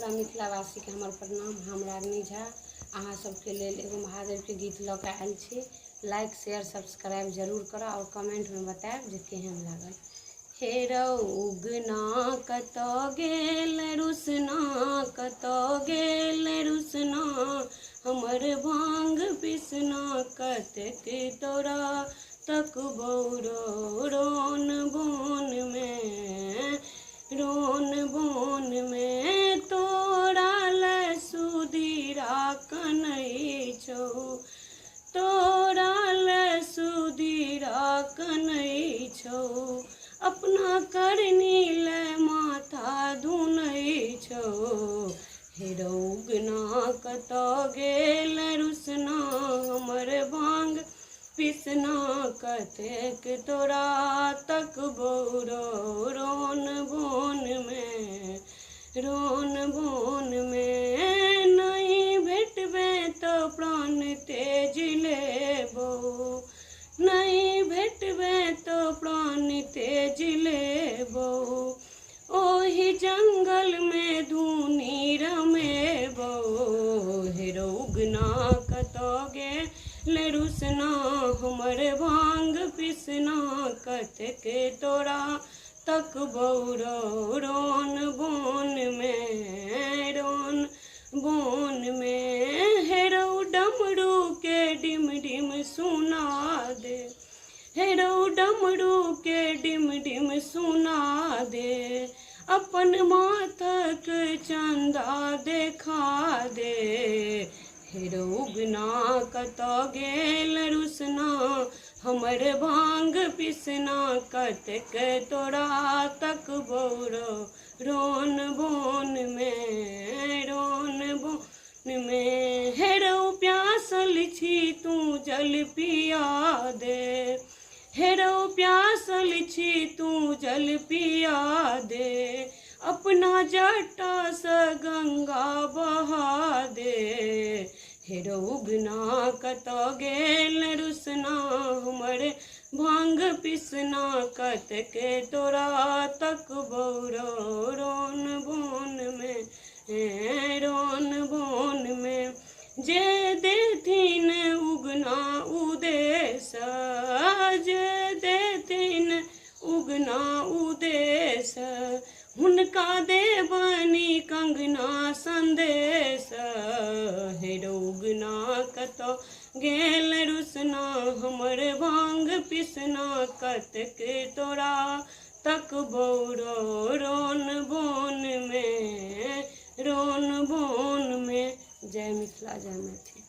मिथिला मिथिलावासीके हमर प्रणाम। हम रागिनी झा अहाँ सबके लेल एगो महादेवके गीत लऽ कऽ आयल छी। लाइक शेयर सब्सक्राइब जरूर करब आओर कमेंटमे बतायब जे केहन लागल। हे रौ उगना कतऽ गेल रुसना, कतऽ गेल रुसना, हमर भांग पिसना, कतेक तोरा तकबौ रौ रोन बोनमे, रोन बोनमे, तोरा लए सुधीरा कनै छौ, तोरा लए सुधीरा कनै छौ, अपना करनी लए माथा धुनै छौ। हे रौ उगना कतऽ गेल रुसना, हमर भांग पिसना, कतेक तोरा तकबौ रौ रोन बोनमे, रोन बोनमे, नहि भेटबे तऽ प्राण तेज लेबौ, नहि भेटबे तऽ प्राण तेज लेबौ, ओहि जंगलमे धुनी रमेबौ। हे रौ उगना कतऽ गेल रुसना, हमर भांग पिसना, कतेक तोरा तकबौ रौ रोन बोनमे, रोन बोनमे। हे रौ डमरू के डिम डिम सुना दे, हे रौ डमरू के डिम डिम सुना दे, अपन माथक चंदा देखा दे। हे रौ उगना कतऽ गेल रुसना, हमर भांग पिसना, कतेक तोरा तकबौ रौ रोन बोनमे, रोन बोनमे। हे रौ प्यासल छी तू जल पिया दे, हे रौ प्यासल छी तू जल पिया दे, अपना जटासँ गंगा बहा दे। हे रौ उगना कतऽ गेल रुसना, हमर भांग पिसना, कतेक तोरा तकबौ रौ रोन बोनमे, रोन बोनमे। जे देथिन उगना उदेश, जे देथिन उगना उदेश, हुनका देबनि कंगना संदेश। हे रौ उगना कतऽ गेल रुसना, हमर भांग पिसना, कतेक तोरा तकबौ रौ रोन बोनमे, रोन बोनमे। जय मिथिला, जय मैथिली।